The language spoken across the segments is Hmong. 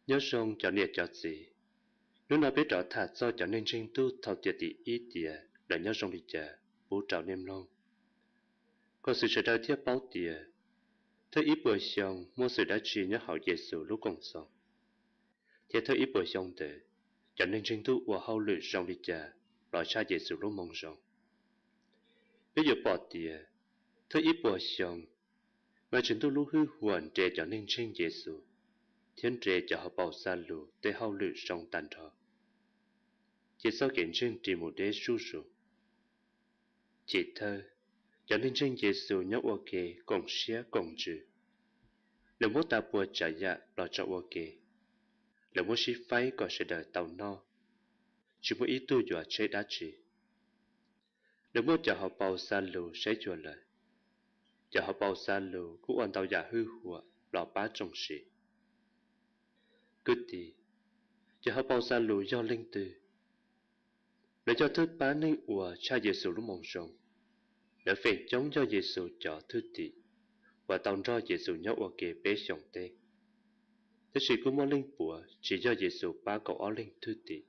Nyob zoo cov niam cov txiv, hnub no peb rov tham txog cov neeg ntseeg ntuj thaum tiam tim ib tias lawv nyob zoo li cas pub rau nej mloog, kom xwv sawv daws thiaj paub tias thawj ib puas xyoo muaj xwm dab tsi nyob hauv Yexus lub Koom Txoos, thiab thawj ib puas xyoo ntawd cov neeg ntseeg ntuj ua hauj lwm zoo li cas los tshaj Yexus lub Moo Zoo. Peb yuav pom tias thawj ib puas xyoo, Vajtswv ntuj lub hwj huam nres cov neeg ntseeg Yexus thiab nres cov hauv paus xa lus tej hauj lwm zoo tag nrho, ces txoj kev ntseeg ris mus deb zuj zus. Chiv thawj, cov neeg ntseeg Yexus nyob ua ke koom siab koom ntsws. Lawv muab tas puas tsav yam los tso ua ke, lawv muab sib faib kom sawv daws tau noj, tsis muaj ib tug yuav tseb dab tsi. Lawv muab cov hauv paus xa lus saib xyuas lawm, cov hauv paus xa lus kuj ua ntau yam hwj huam los pab tsoom sid. Kwv tij, cov hauv paus xa lus yog leej twg? Lawv yog thawj pab neeg uas tshaj Yexus lub Moo Zoo. Lawv feem coob yog Yexus cov thwj tim uas tau nrog Yexus nyob ua ke peb xyoos teb. Tab sis kuj muaj leej puav tsis yog Yexus pab kaum ob leeg thwj tim,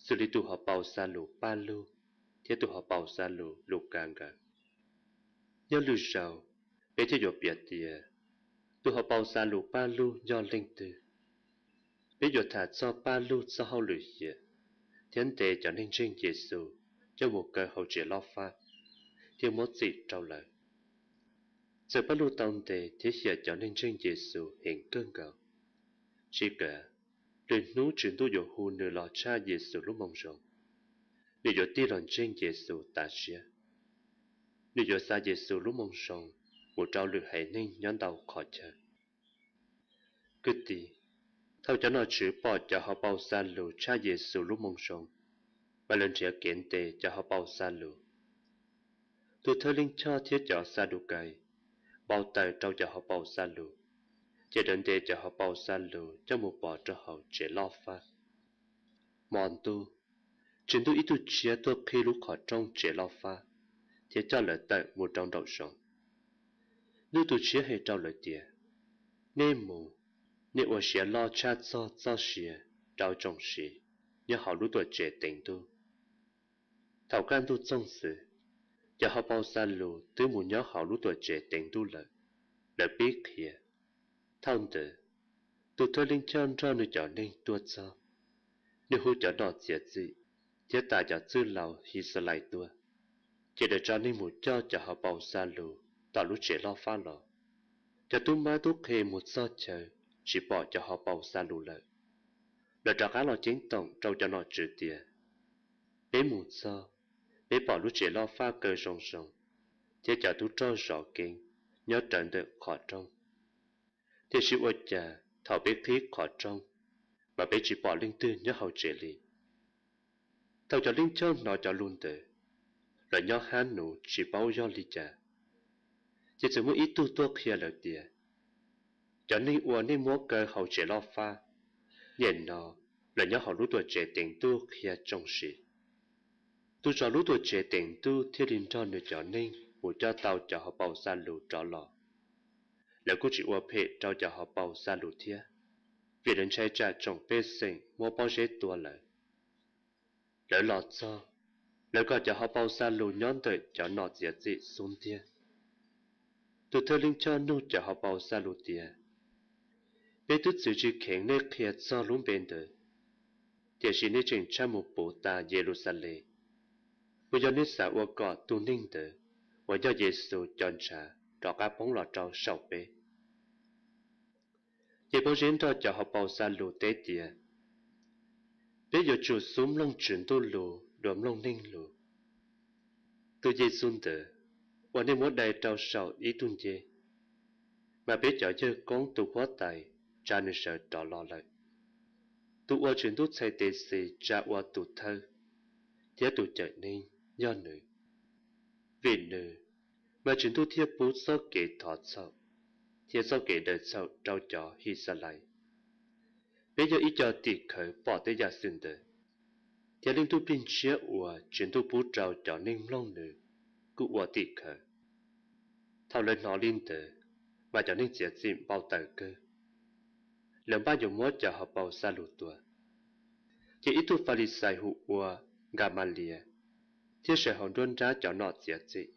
xws li tus hauv paus xa lus Paj Lug thiab tus hauv paus xa lus Lukas nkawd. Nyob lwm zaus, peb thiaj yuav piav tias tus hauv paus xa lus Paj Lug yog leej twg. Peb yuav tham txog Paj Lug txoj hauj lwm hiam thiab ntes cov neeg ntseeg Yexus coj mus kaw hauv tsev loj fab thiab muab txim rau lawv. Txawm Paj Lug tau ntes thiab hiam cov neeg ntseeg Yexus heev kawg nkaus, tsis kav, lwm hnub Tswv Ntuj yuav hu nws los tshaj Yexus lub Moo Zoo. Nws yuav tig los ntseeg Yexus tas siab. Nws yuav xa Yexus lub Moo Zoo mus rau lwm haiv neeg nyob ntau qhov chaw. Kwv tij, thaum cov nom tswv pom cov hauv paus xa lus tshaj Yexus lub Moo Zoo, mas lawv nrhiav kev ntes cov hauv paus xa lus. Tus thawj Leej Choj thiab cov Xas Dus Kais npau taws rau cov hauv paus xa lus, ces lawv ntes cov hauv paus xa lus coj mus pov rau hauv tsev loj fab. Hmo ntuj, Tswv Ntuj ib tug Tshiab tuaj qhib lub qhov rooj tsev loj fab thiab coj lawv tawm mus rau nraum zoov. Ntuj tus Tshiab hais rau lawv tias, Nej mus, nej ua siav loj tshaj txog txoj sia rau tsoom sid nyob hauv lub Tuamtsev teev Ntuj. Thaum kaj ntug txoog xwb, cov hauv paus xa lus twb mus nyob hauv lub Tuamtsev teev Ntuj lawm, lawv pib qhia. Thaum ntawd, tus thawj Leej Choj nrog nws cov neeg tuaj txog. Nws hu cov nom txiav txim thiab tas cov txwj laus His Xas Lais tuaj, ces lawv tso neeg mus coj cov hauv paus xa lus tom lub tsev loj fab los. Cov tub mab tub qhe mus txog chaw tsis pom cov hauv paus xa lus lawm. Lawv rov qab los ceeb toom rau cov nom tswv tias, Peb mus txog, peb pom lub tsev loj fab kaw zoo zoo thiab cov tub rog zov keeb nyob rawv ntawm qhov rooj. Tiam sis ua cas thaum peb qhib qhov rooj, mas peb tsis pom leej twg nyob hauv tsev li? Thaum cov Leej Choj hnov cov lus ntawd, lawv nyob hab nuv tsis paub yog li cas. Ces txawm muaj ib tug tuaj qhia lawv tias, Cov neeg uas nej muab kaw hauv tsev loj fab, nyem no lawv nyob hauv lub Tuamtsev teev Ntuj qhia tsoom sid. Tus zov lub Tuamtsev teev Ntuj thiaj li nrog nws cov neeg mus coj tau cov hauv paus xa lus rov los. Lawv kuj tsis ua phem rau cov hauv paus xa lus thiab, vim lawv ntshai tsam tsoom pej xeem muab pob zeb tua lawv. Lawv los txog, lawv kom cov hauv paus xa lus nyob ntawm cov nom txiav txim xub ntiag. Tus thawj Leej Choj nug cov hauv paus xa lus tias, Peb twb txwv tsis kheev nej qhia txog lub npe ntawd, tiam sis nej tseem tshaj mus puv tas Yes Lus Xas Les. Puas yog nej xav ua kom tus neeg ntawd uas yog Yes Xus cov ntshav rov qab poob los rau saum peb? Ces pob zeb nrog cov hauv paus xa lus teb tias, Peb yuav tsum xub mloog Tswv Ntuj lus dua mloog neeg lus. Tus Yes Xus ntawd uas nej muab dai rau saum ib tug ncej, mas peb cov yawg koob tus Huab Tais tsa nws sawv rov los lawm. Tus uas Tswv Ntuj txhais tes xis tsa ua tus thawj thiab tus cawm neeg yog nws. Vim nws, mas Tswv Ntuj thiaj pub txoj kev thov txhaum thiab txoj kev daws txhaum rau cov His Xas Lais. Peb yog ib co tim khawv pom tej yam xwm ntawd, thiab Leej Ntuj Plig Ntshiab uas Tswv Ntuj pub rau cov neeg mloog nws kuj ua tim khawv. Thaum lawv hnov li ntawd, mas cov neeg txiav txim npau taws kawg. lawv npaj yuav muab cov hauv paus xa lus tua. Ces ib tug Falixais hu ua Nkamalias thiab sawv hauv nruab nrab cov nom txiav txim,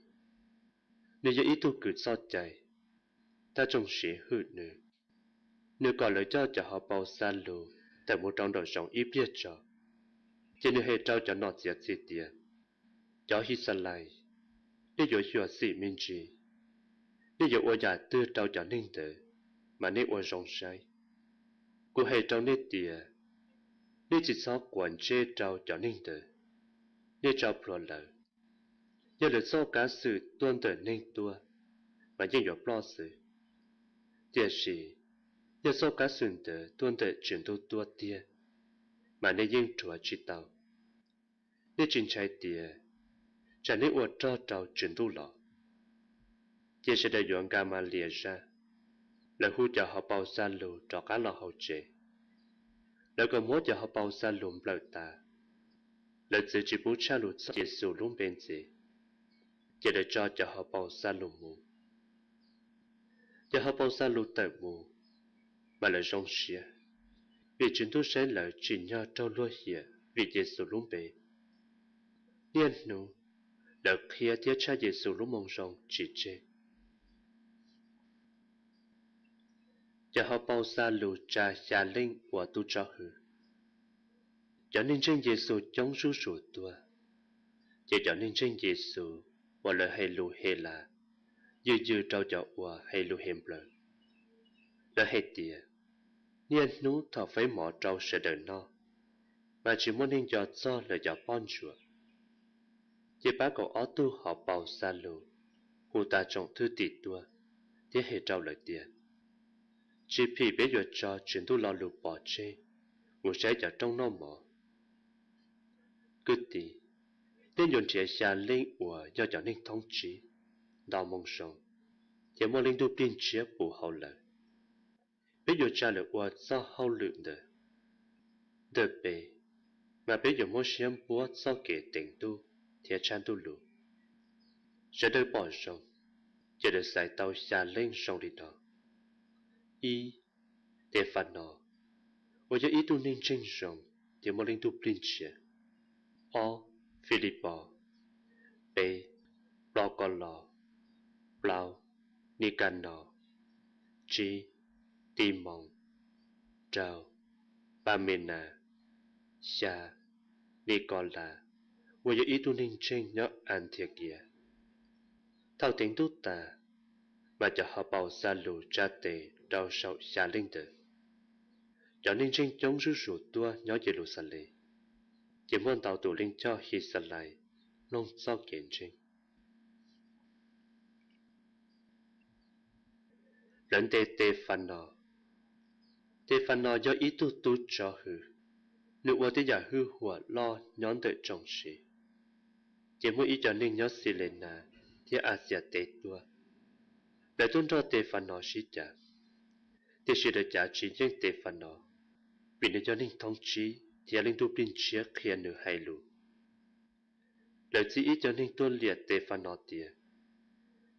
nws yog ib tug kws txoj cai, thaj tsoom siv hwm nws. Nws kom lawv coj cov hauv paus xa lus tawm mus rau nraum zoov ib pliag tso. Ces nws hais rau cov nom txiav txim tias, Cov His Xas Lais, nej yuav xyuam xim me ntsis, nej yuav ua yam twg rau cov neeg ntawd, mas nej ua zoo saib. Kuv hais rau nej tias, nej tsis txhob quav ntsej rau cov neeg ntawd, nej tso plhuav lawv. Yog lawv txoj kav xwm tuaj ntawm neeg tuaj, mas yeej yuav ploj xwb. Tiam sis yog txoj kav xwm ntawd tuaj ntawm Tswv Ntuj tuaj tiag, mas nej yeej rhuav tsis tau. Nej tsis ntshai tias tsam nej ua rog rau Tswv Ntuj los? Ces sawv daws yuav Nkamalias zaj, lawv hu cov hauv paus xa lus rov qab los hauv tsev. Lawv kom muab cov hauv paus xa lus nplawm tas, lawv txwv tsis pub tshaj lus txog Yes Xus lub npe ntxiv, ces lawv tso cov hauv paus xa lus mus. Cov hauv paus xa lus tawm mus, mas lawv zoo siab, vim Tswv Ntuj saib lawv tsim nyog raug luag hiam vim Yes Xus lub npe. Niaj hnub lawv qhia thiab tshaj Yes Xus lub Moo Zoo tsis tseg. Cov hauv paus xa lus tsa xya leej ua tub tsob hwb. Cov neeg ntseeg Yes Xus coob zuj zus tuaj, ces cov neeg ntseeg Yes Xus uas lawv hais lus Hes Las yws yws rau cov uas hais lus Hes Nplaws. Lawv hais tias, Niaj hnub thaum faib mov rau sawv daws noj, mas tsis muaj neeg nco txog lawv cov poj ntsuam. Ces pab kaum ob tug hauv paus xa lus hu tas tsoom thwj tim tuaj thiab hais rau lawv tias, Tsis phim peb yuav tso Tswv Ntuj lo lus pov tseg mus saib cov rooj noj mov. Kwv tij, nej yuav nrhiav xya leej uas yog cov neeg thoob tsib, nto Moo Zoo, thiab muaj Leej Ntuj Plig Ntshiab puv hauv lawv. Peb yuav tsa lawv ua txoj hauj lwm ntawd. Ntawm peb, mas peb yuav muab siab npuab txoj kev teev Ntuj thiab tshaj Ntuj lus. Sawv daws pom zoo, ces lawv xaiv tau xya leej zoo li no: Ib, Tes Fas Nos, uas yog ib tug neeg ntseeg zoo thiab muaj Leej Ntuj Plig Ntshiab. Ob, Fis Lis Pos. Peb, Plos Kos Los. Plaub, Nis Kas Nos. Tsib, Tis Moos. Rau, Pas Mes Nas. Xya, Nis Kos Las, uas yog ib tug neeg ntseeg nyob As Nthias Kias. Thaum teev Ntuj tas, mas cov hauv paus xa lus tsa tes rau saum xya leej ntawd. Cov neeg ntseeg coob zuj zus tuaj nyob Yes Lus Xas Les, ces muaj ntau tus Leej Choj His Xas Lais mloog txoj kev ntseeg. Lawv ntes Tes Fas Nos. Tes Fas Nos yog ib tug tub tsob hwb, nws ua tej yam hwj huam loj nyob ntawm tsoom sid. Ces muaj ib co neeg nyob Xis Les Nas thiab As Xias teb tuaj, lawv tuaj nrog Tes Fas Nos sib cav. Tiam sis lawv cav tsis yeej Tes Fas Nos, vim nws yog neeg thoob tsib thiab Leej Ntuj Plig Ntshiab qhia nws hais lus. Lawv txib ib co neeg tuaj liam Tes Fas Nos tias,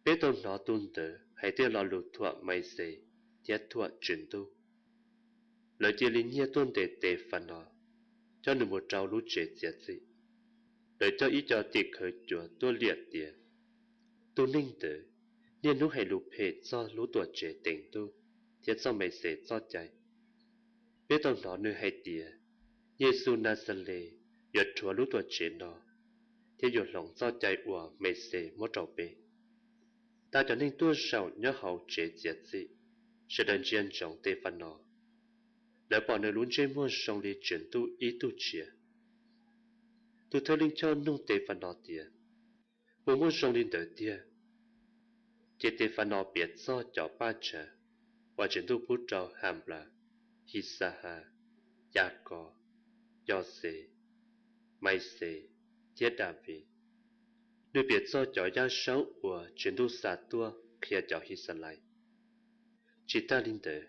Peb tau hnov tus ntawd hais tej lo lus thuam Mais Xes thiab thuam Tswv Ntuj. Lawv cia li nyiag tuaj ntes Tes Fas Nos, coj nws mus rau lub tsev txiav txim. Lawv coj ib co tim khawv cuav tuaj liam tias, Tus neeg ntawd niaj hnub hais lus phem txog lub Tuamtsev teev Ntuj thiab txog Mais Xes txoj cai. Peb tau hnov nws hais tias Yes Xus Nas Xas Les yuav rhuav lub Tuamtsev no thiab yuav hloov txoj cai uas Mais Xes muab rau peb. Tag cov neeg tuaj zaum nyob hauv tsev txiav txim, sawv daws ntsia ntsoov Tes Fas Nos. Lawv pom nws lub ntsej muag zoo li Tswv Ntuj ib tug tshiav. Tus thawj Leej Choj nug Tes Fas Nos tias, Puas muaj zoo li ntawd tiag? Ces Tes Fas Nos piav txog cov paj tshav uas Tswv Ntuj pub rau Has Nplas, His Xas Has, Cas Kos, Yos Xes, Mais Xes, thiab Das Vis. Nws piav txog cov yaj saub uas Tswv Ntuj xa tuaj qhia cov His Xas Lais. Tsis tag li ntawd,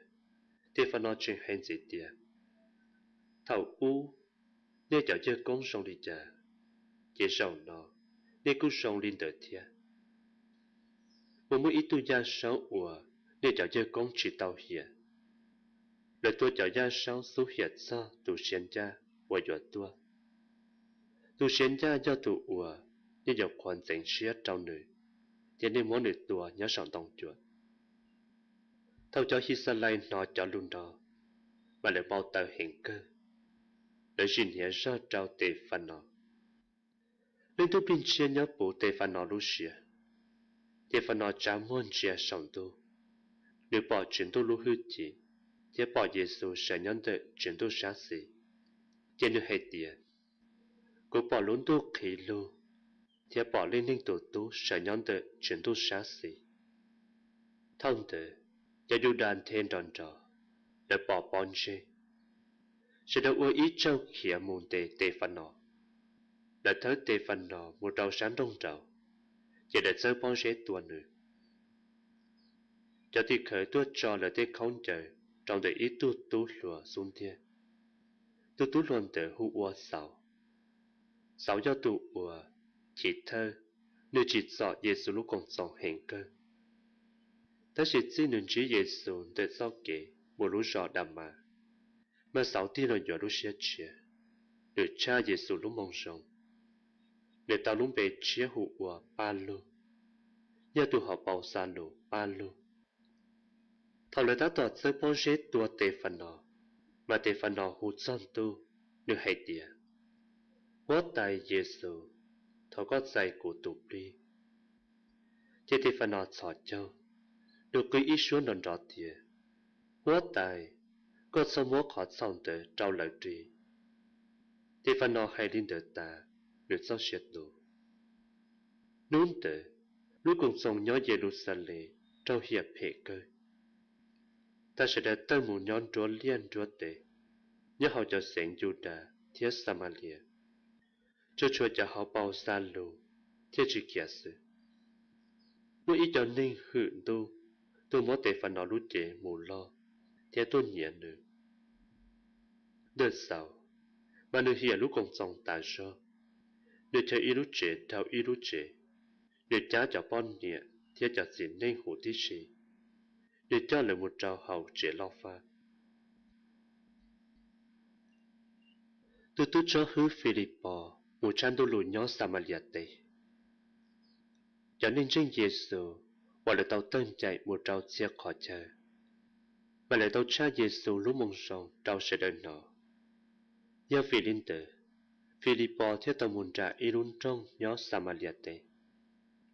Tes Fas Nos tseem hais ntxiv tias, Thaum ub, nej cov yawg koob zoo li cas, ces zaum no nej kuj zoo li ntawd thiab. Puas muaj ib tug yaj saub uas nej cov yawg koob tsis tau hiam? Lawv tua cov yaj saub xub hiam txog tus siav ncaj uas yuav tuaj. Tus siav ncaj yog tus uas nej yuav qhuas ntxeev siab rau nws, thiab nej muab nws tua nyob saum ntoo cuam. Thaum cov His Xas Lais hnov cov lus no, mas lawv npau taws heev kawg, lawv sim hniav zog rau Tes Fas Nos. Leej Ntuj Plig Ntshiab nyob puv Tes Fas Nos lub siab. Tes Fas Nos tsa muag ntsia saum ntuj, nws pom Tswv Ntuj lub hwj chim thiab pom Yes Xus sawv nyob ntawm Tswv Ntuj sab xis, ces nws hais tias, Kuv pom lub ntuj qhib lug thiab pom Leej Neeg tus Tub sawv nyob ntawm Tswv Ntuj sab xis. Thaum ntawd, cov Yus Das nthe nrov nrov, lawv pom pob ntseg. Sawv daws ua ib tsaug khiav mus ntes Tes Fas Nos. Lawv thawb Tes Fas Nos mus rau sab nroog nraud, ces lawv txawb pob zeb tua nws. Cov tim khawv tuaj tso lawv tej khaub ncaws rau ntawm ib tug tub hluas xub ntiag. Tus tub hluas ntawd hu ua Xauv. Xauv yog tus uas chiv thawj, nws tsim txom Yes Xus lub Koom Txoos heev kawg. Tab sis txij nws ntsib Yes Xus ntawm txoj kev mus lub zos Das Mas, mas Xauv tig los yuav lub siab tshiab, nws tshaj Yes Xus lub Moo Zoo. Nws tau lub npe tshiab hu ua Paj Lug, yog tus hauv paus Xas Lus Paj Lug. Thaum lawv tab tom txawb pob zeb tua Tes Fas Nos, mas Tes Fas Nos hu txog ntuj, nws hais tias, Huab Tais Yes Xus, thov koj txais kuv tus plig. Ces Tes Fas Nos txhos caug, nws qw ib suab nrov nrov tias, Huab Tais, koj txhob muab qhov txhaum ntawd rau lawv ris. Tes Fas Nos hais li ntawd tas, nws txoj sia tu. Hnub ntawd, lub Koom Txoos nyob Yes Lus Xas Les raug hiam phem kawg, tas sawv daws tawg mus nyob nruab liaj nruab teb, nyob hauv cov xeev Yus Das thiab Xas Mas Li as, tsuas tshuav cov hauv paus Xas Lus thiaj tsis khiav xwb. Muaj ib co neeg hwm ntuj tuaj muab Tes Fas Nos lub cev mus log thiab tuaj nyiav nws. Ntawm Xauv, mas nws hiam lub Koom Txoos tas zog. Nws chaws ib lub tsev dhau ib lub tsev, nws cab cov poj niam thiab cov txiv neej huv tib si, nws coj lawv mus rau hauv tsev loj fab. Tus tub tsob hwb Fis Lis Pos mus tshaj Ntuj Lus nyob Xas Mas Li as teb. Cov neeg ntseeg Yes Xus uas lawv tau tawg ncaim mus rau txhia qhov chaw, mas lawv tau tshaj Yes Xus lub Moo Zoo rau sawv daws hnov. Yog vim li ntawd, Fis Lis Pos thiaj tau mus nram ib lub nroog nyob Xas Mas Li as teb,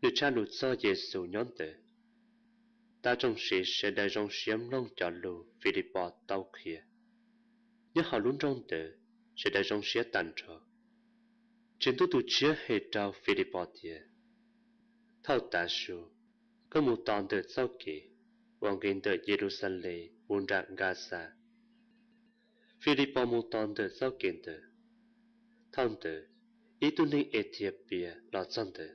nws tshaj lus txog Yes Xus nyob ntawd. Tag tsoom sid sawv daws zoo siab mloog cov lus Fis Lis Pos tau qhia. Nyob hauv lub nroog ntawd sawv daws zoo siab tas nrho. Tswv Ntuj tus Tshiab hais rau Fis Lis Pos tias, Thaum tav su, koj mus tos ntawm txoj kev uas nqis ntawm Yes Lus Xas Les mus nram Nkas Xas. Fis Lis Pos mus tos ntawm txoj kev ntawd. Thaum ntawd, ib tug neeg Es Thias Pias los txog ntawd.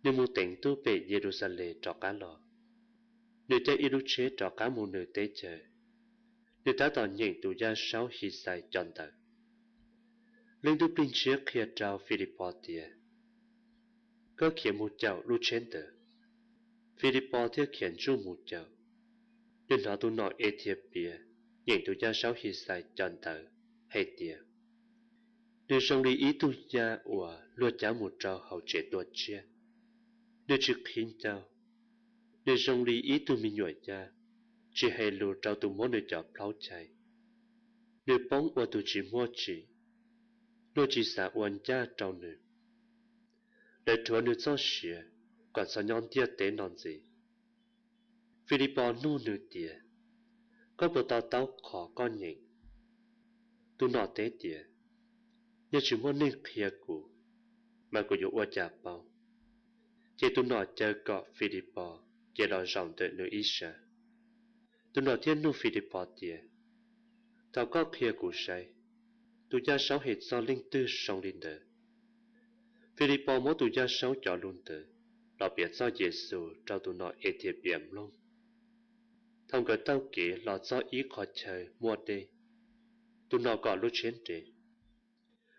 Nws mus teev ntuj pem Yes Lus Xas Les rov qab los. Nws caij ib lub tsheb rov qab mus nws teb chaws. Nws tab tom nyeem tus yaj saub His Xais cov ntawv. Leej Ntuj Plig Ntshiab qhia rau Fis Lis Pos tias, Koj khiav mus caum lub tsheb ntawd. Fis Lis Pos thiaj khiav ntsuj mus caum. Nws hnov tus nom Es Thias Pias nyeem tus yaj saub His Xais cov ntawv hais tias, Nws zoo li ib tug yaj uas luag cab mus rau hauv tsev tua tsiaj, nws tsis qhib ncauj. Nws zoo li ib tug me nyuam yaj, tsis hais lus rau tus muab nws cov plaub chais. Nws poob ua tus tsis muaj tsim, luag tsis xav ua ncaj rau nws. Lawv rhuav nws txoj sia kom txhob nyob ntiaj teb no ntxiv. Fis Lis Pos nug nws tias, Koj puas to taub qhov koj nyeem? Tus nom teb tias, Yog tsis muaj neeg qhia kuv, mas kuv yuav ua cas paub? Ces tus nom caw kom Fis Lis Pos cia los zaum ntawm nws ib sab. Tus nom thiaj nug Fis Lis Pos tias, Thov koj qhia kuv saib, tus yaj saub hais txog leej twg zoo li ntawd? Fis Lis Pos muab tus yaj saub cov lus ntawd los piav txog Yes Xus rau tus nom Es Thias Pias mloog. Thaum nkawd taug kev los txog ib qhov chaw muaj dej, tus nom kom lub tsheb nres.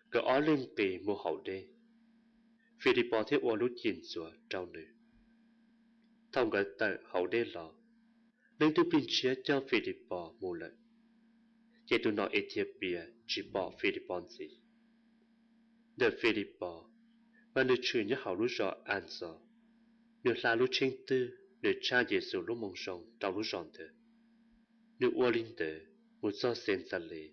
Nkawd ob leeg nqis mus hauv dej, Fis Lis Pos thiaj ua lub cim ntxuav rau nws. Thaum nkawd tawm hauv dej los, Leej Ntuj Plig Ntshiab coj Fis Lis Pos mus lawm. ces tus nom Ethiapias tsis pom Filipos ntxiv. Ntawm Filipos, mas nws tshwm nyob hauv lub zos Asos, nws hla lub tsheej twg, nws tshaj Yexus lub Moo Zoo rau lub zos ntawd. Nws ua li ntawd mus txog Xenxales,